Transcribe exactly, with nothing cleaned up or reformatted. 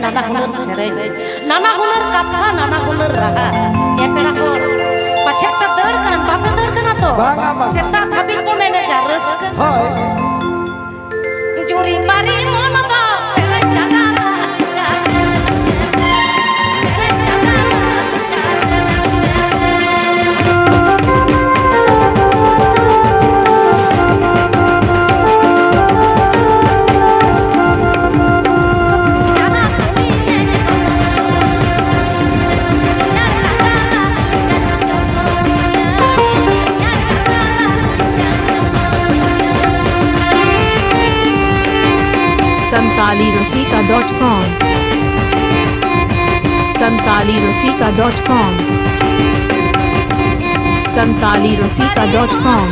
ᱱᱟᱱᱟ ᱦᱩᱱᱟᱹᱨ ᱥᱮᱨᱮᱧ, ᱱᱟᱱᱟ ᱦᱩᱱᱟᱹᱨ ᱠᱟᱛᱷᱟ, ᱱᱟᱱᱟ ᱦᱩᱱᱟᱹᱨ ᱨᱟᱦᱟ᱾ ᱮ ᱯᱮᱲᱟ ᱠᱚ, ᱯᱟᱪᱷᱮ ᱯᱮ ᱫᱟᱹᱲ ᱠᱟᱱ, ᱵᱟᱯᱮ ᱫᱟᱹᱲ ᱠᱟᱱᱟ ᱛᱚ? ᱵᱟᱝᱟ, ᱵᱟᱝᱟ᱾ ᱥᱮᱛᱟᱜ ᱫᱷᱟᱹᱵᱤᱡ ᱵᱚᱱ ᱮᱱᱮᱡᱟ, ᱨᱟᱹᱥᱠᱟᱹ᱾ ᱦᱳᱭ᱾ ᱡᱩᱨᱤ ᱯᱟᱨᱤ ᱢᱚᱱ ᱫᱚ ᱯᱮᱨᱮᱡ ᱠᱟᱱᱟ ᱫᱟᱜ ᱞᱮᱠᱟ᱾ ᱯᱮᱨᱮᱡ ᱠᱟᱱᱟ ᱫᱟᱜ ᱞᱮᱠᱟ᱾ Santali Rasika dot com. Santali Rasika dot com. Santali Rasika dot com.